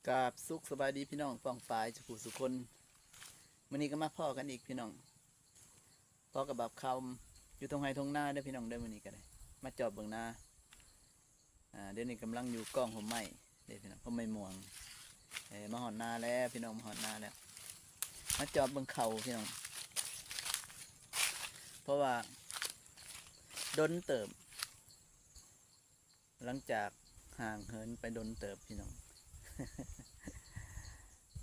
ກາບສຸກສະບາຍດີພີ່ນ້ອງປ້ອງປາຍສູ່ຜູ້ສູ່ຄົນ. ມື້ນີ້ກໍມາພໍ້ກັນອີກພີ່ນ້ອງ, ພໍ້ກັບບ່າວຄຳ ຢູ່ທົ່ງໄຮ່ທົ່ງນາເດີພີ່ນ້ອງເດີ. ມື້ນີ້ກໍໄດ້ມາຈອບເບິ່ງນາ. ອ່າ ດຽວນີ້ກຳລັງຢູ່ກ້ອງຮົ່ມໄມ້ເດ້ພີ່ນ້ອງ, ຮົ່ມໄມ້ມ່ວງ. ເອີ ມາຮອດນາແລ້ວພີ່ນ້ອງ, ມາຮອດນາແລ້ວ. ມາຈອບເບິ່ງເຂົ້າພີ່ນ້ອງ, ເພາະວ່າດົນເຕີບ ຫຼັງຈາກຫ່າງເຫີນໄປດົນເຕີບພີ່ນ້ອງ,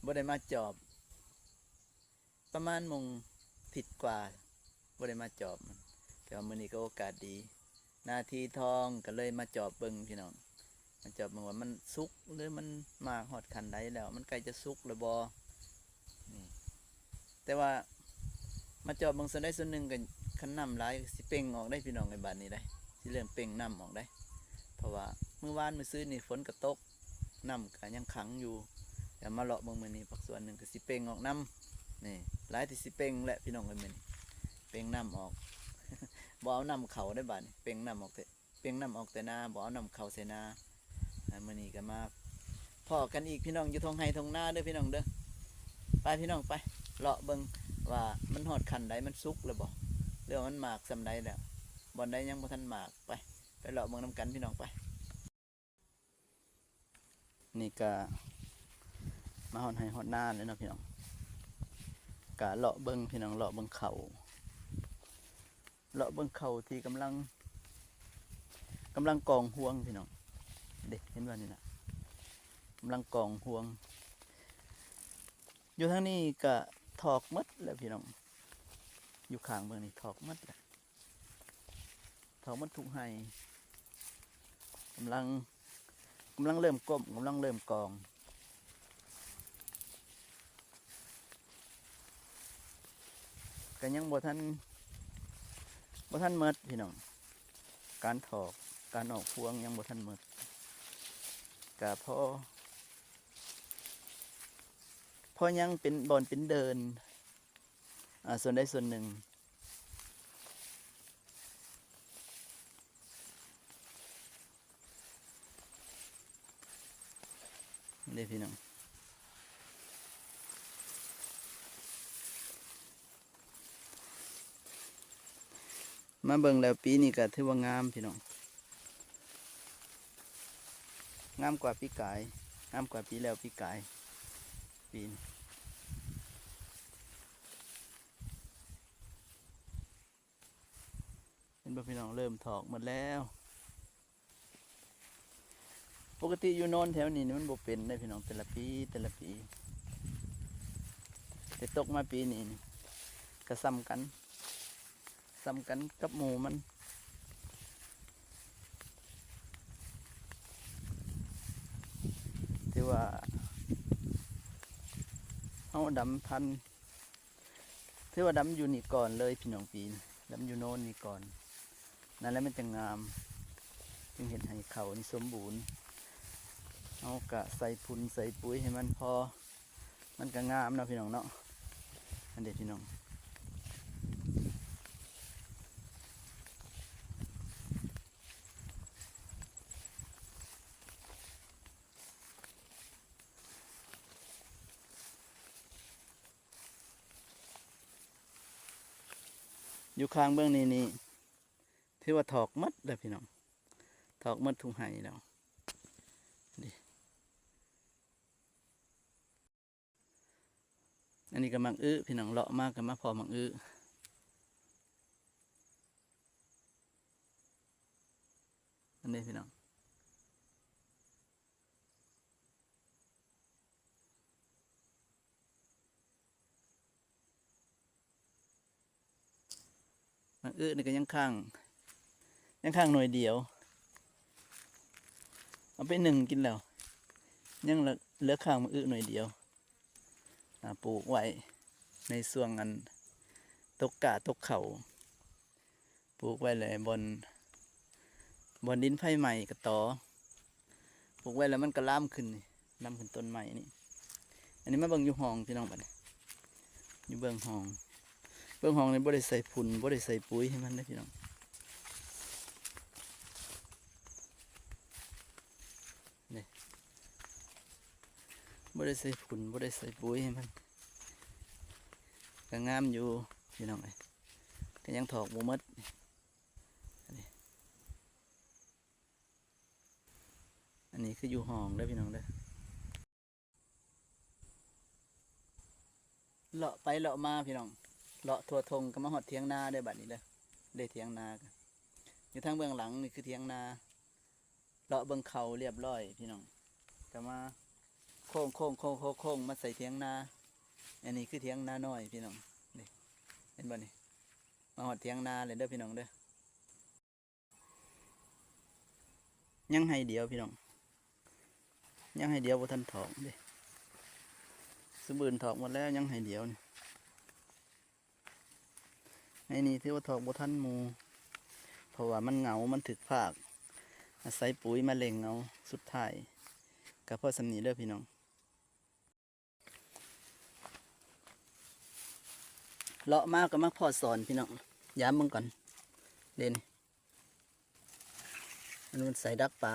ບໍ່ໄດ້ມາຈອບ ປະມານມົງທິດກວ່າ ບໍ່ໄດ້ມາຈອບ. ແຕ່ວ່າມື້ນີ້ກໍໂອກາດດີ, ນາທີທອງ ກໍເລີຍມາຈອບເບິ່ງພີ່ນ້ອງ, ມາຈອບເບິ່ງວ່າມັນສຸກ ຫຼື ມັນໝາກຮອດຂັ້ນໃດແລ້ວ, ມັນໃກ້ຈະສຸກແລ້ວບໍ່. ນີ້ ແຕ່ວ່າມາຈອບເບິ່ງສ່ວນໃດສ່ວນໜຶ່ງກໍ ຄັນນ້ຳຫຼາຍກໍຊິເປັ່ງອອກໄດ໋ພີ່ນ້ອງເອີຍ, ບາດນີ້ໄດ໋ ຊິເລີ່ມເປັ່ງນ້ຳອອກໄດ໋. ເພາະວ່າມື້ວານມື້ຊືນນີ້ຝົນກໍຕົກ, ນ້ຳກໍຍັງຂັງຢູ່, ແລ້ວມາເລາະເບິ່ງມື້ນີ້ພາກສ່ວນໜຶ່ງກໍຊິເປັ່ງອອກນຳ. ນີ້ ຫຼາຍທີ່ຊິເປັ່ງແຫຼະພີ່ນ້ອງເອີຍ, ມື້ນີ້ເປັ່ງນ້ຳອອກ, ບໍ່ເອົານ້ຳເຂົ້າໄດ໋ບາດນີ້, ເປັ່ງນ້ຳອອກແຕ່ ເປັ່ງນ້ຳອອກແຕ່ນາ, ບໍ່ເອົານ້ຳເຂົ້າໃສ່ນາ. ອ່າ ມື້ນີ້ກໍມາພໍ້ກັນອີກພີ່ນ້ອງ ຢູ່ທົ່ງໄຮ່ທົ່ງນາເດີພີ່ນ້ອງເດີ. ໄປພີ່ນ້ອງ ໄປເລາະເບິ່ງວ່າມັນຮອດຂັ້ນໃດ, ມັນສຸກແລ້ວບໍ່ ຫຼືວ່າມັນໝາກສ່ຳໃດແລ້ວ, ບ່ອນໃດຍັງບໍ່ທັນໝາກ. ໄປ ໄປເລາະເບິ່ງນຳກັນພີ່ນ້ອງ ໄປ. ນີ້ກະມາຮອດໄຮ່ຮອດນາແລ້ວເນາະພີ່ນ້ອງ, ກະເລາະເບິ່ງພີ່ນ້ອງ, ເລາະເບິ່ງເຂົ້າ ເລາະເບິ່ງເຂົ້າທີ່ກຳລັງ ກຳລັງກອງຮວງພີ່ນ້ອງ. ເດ້ ເຫັນບໍ່ນີ້ນະ, ກຳລັງກອງຮວງ. ຢູ່ທາງນີ້ກະຖອກໝົດແລ້ວພີ່ນ້ອງ, ຢູ່ຂ້າງເບິ່ງນີ້ຖອກໝົດແລ້ວ, ຖອກໝົດທຸກໄຮ່. ກຳລັງ ກຳລັງເລີ່ມກົ້ມ, ກຳລັງເລີ່ມກອງ. ກໍຍັງບໍ່ທັນ ບໍ່ທັນໝົດພີ່ນ້ອງ, ການຖອກ ການອອກພວງຍັງບໍ່ທັນໝົດ. ກະພໍ ພໍຍັງເປັນບ່ອນເປັນເດີ່ນ ອ່າ ສ່ວນໃດສ່ວນໜຶ່ງ. ເດ້ພີ່ນ້ອງ, ມາເບິ່ງແລ້ວປີນີ້ກໍຖືວ່າງາມພີ່ນ້ອງ, ງາມກວ່າປີກາຍ, ງາມກວ່າປີແລ້ວປີກາຍ. ປີນີ້ ເຫັນບໍ່ພີ່ນ້ອງ, ເລີ່ມຖອກໝົດແລ້ວ. ປົກກະຕິຢູ່ໂນນແຖວນີ້ມັນບໍ່ເປັນເດ້ພີ່ນ້ອງ, ແຕ່ລະປີ ແຕ່ລະປີ, ແຕ່ຕົກມາປີນີ້ນີ້ກໍສ່ຳກັນ, ສ່ຳກັນກັບໝູ່ມັນ. ຖືວ່າເຮົາດຳພັນ ຖືວ່າດຳຢູ່ນີ້ກ່ອນເລີຍພີ່ນ້ອງ, ປີນີ້ດຳຢູ່ໂນນນີ້ກ່ອນ. ນັ້ນແຫຼະມັນຈັ່ງງາມ, ຈຶ່ງເຮັດໃຫ້ເຂົ້ານີ້ສົມບູນ. ເຮົາກະໃສ່ຝຸ່ນໃສ່ປຸ໋ຍໃຫ້ມັນພໍ, ມັນກະງາມເນາະພີ່ນ້ອງເນາະ. ອັນເດພີ່ນ້ອງ ຢູ່ຂ້າງເບື້ອງນີ້ນີ້ ຖືວ່າຖອກໝົດແລ້ວພີ່ນ້ອງ, ຖອກໝົດທຸກໄຮ່ແລ້ວ. ນີ້ ອັນນີ້ກໍໝາກອຶພີ່ນ້ອງ, ເລາະມາກໍມາພໍ້ໝາກອຶ. ອັນນີ້ພີ່ນ້ອງ ໝາກອຶນີ້ກໍຍັງຄ້າງ ຍັງຄ້າງໜ່ວຍດຽວ, ເອົາໄປໜຶ້ງກິນແລ້ວ ຍັງເຫຼືອ ເຫຼືອຄ້າງໝາກອຶໜ່ວຍດຽວ. ອ່າ ປູກໄວ້ໃນຊ່ວງອັນຕົກກ້າຕົກເຂົ້າ ປູກໄວ້ແລ້ວບ່ອນ ບ່ອນດິນໄຟໄໝ້ກໍຕໍ່ ປູກໄວ້ແລ້ວມັນກໍລາມຂຶ້ນນີ້ ລາມຂຶ້ນຕົ້ນໄມ້ນີ້. ອັນນີ້ມາເບິ່ງຢູ່ຮ່ອງພີ່ນ້ອງ ບັດນີ້ຢູ່ເບື້ອງຮ່ອງ, ເບື້ອງຮ່ອງນີ້ບໍ່ໄດ້ໃສ່ຝຸ່ນ ບໍ່ໄດ້ໃສ່ປຸ໋ຍໃຫ້ມັນເດ້ພີ່ນ້ອງ. ນີ້ ເ ບໍ່ໄດ້ໃສ່ຝຸ່ນ ບໍ່ໄດ້ໃສ່ປຸ໋ຍໃຫ້ມັນ ກໍງາມຢູ່ພີ່ນ້ອງເອີຍ ກໍຍັງຖອກບໍ່ໝົດ. ອັນນີ້ຄືຢູ່ຫ້ອງເດີພີ່ນ້ອງເດີ. ເລາະໄປເລາະມາພີ່ນ້ອງ ເລາະທົ່ວທົ່ງກໍມາຮອດຖຽງນາເດີ ບາດນີ້ເດີ ເດຖຽງນາ ຢູ່ທາງເບື້ອງຫຼັງນີ້ຄືຖຽງນາ. ເລາະເບິ່ງເຂົ້າລຽບຮ້ອຍພີ່ນ້ອງ ກໍມາໂຄ້ງໆໆໆ ມາໃສ່ຖຽງນາ. ອັນນີ້ຄືຖຽງນານ້ອຍພີ່ນ້ອງ ນີ້ ເຫັນບໍ່ນີ້ ມາຮອດຖຽງນາແລ້ວເດີພີ່ນ້ອງເດີ. ຍັງໄຮ່ດຽວພີ່ນ້ອງ ຍັງໄຮ່ດຽວບໍ່ທັນຖອກເດ້ ຊຸມອື່ນຖອກໝົດແລ້ວ ຍັງໄຮ່ດຽວນີ້. ໄຮ່ນີ້ຖືວ່າຖອກບໍ່ທັນໝູ່ ເພາະວ່າມັນເຫງົາ ມັນຖືກພາກ ອາໄສປຸ໋ຍມາເລັ່ງເອົາ. ສຸດທ້າຍກໍພໍສ່ຳນີ້ເດີພີ່ນ້ອງ. ເລາະມາກໍມາພໍ້ສອນພີ່ນ້ອງ ຢາມເບິ່ງກ່ອນເດ້ນີ້ ມັນ ມັນໃສ່ດັກປາ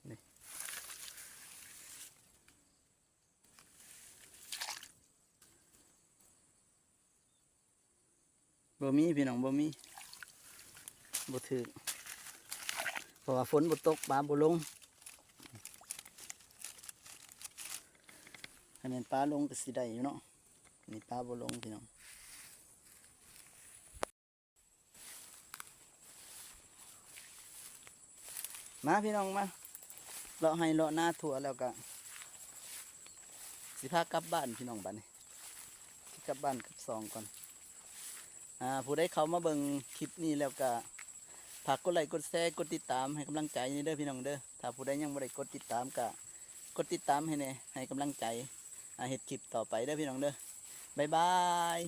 ນີ້ ບໍ່ມີພີ່ນ້ອງ ບໍ່ມີ ບໍ່ຖືກ ເພາະວ່າຝົນບໍ່ຕົກ ປາບໍ່ລົງ. ຄັນແມ່ນປາລົງກໍຊິໄດ້ຢູ່ເນາະ ນີ້ປາບໍ່ລົງພີ່ນ້ອງ. ມາພີ່ນ້ອງມາ ເລາະໄຮ່ເລາະນາທົ່ວແລ້ວກະຊິພາກັບບ້ານພີ່ນ້ອງ ບາດນີ້ຊິກັບບ້ານກັບຊ່ອງກ່ອນ. ອາ ຜູ້ໃດເຂົ້າມາເບິ່ງຄລິບນີ້ແລ້ວກະ ຝາກກົດໄລ້ກົດແຊ ກົດຕິດຕາມໃຫ້ກຳລັງໃຈນີ້ເດີພີ່ນ້ອງເດີ. ຖ້າຜູ້ໃດຍັງບໍ່ໄດ້ກົດຕິດຕາມກະ ກົດຕິດຕາມໃຫ້ແດ່ ໃຫ້ກຳລັງໃຈ ອາ ເຮັດຄລິບຕໍ່ໄປເດີພີ່ນ້ອງເດີ. ບາຍບາຍ.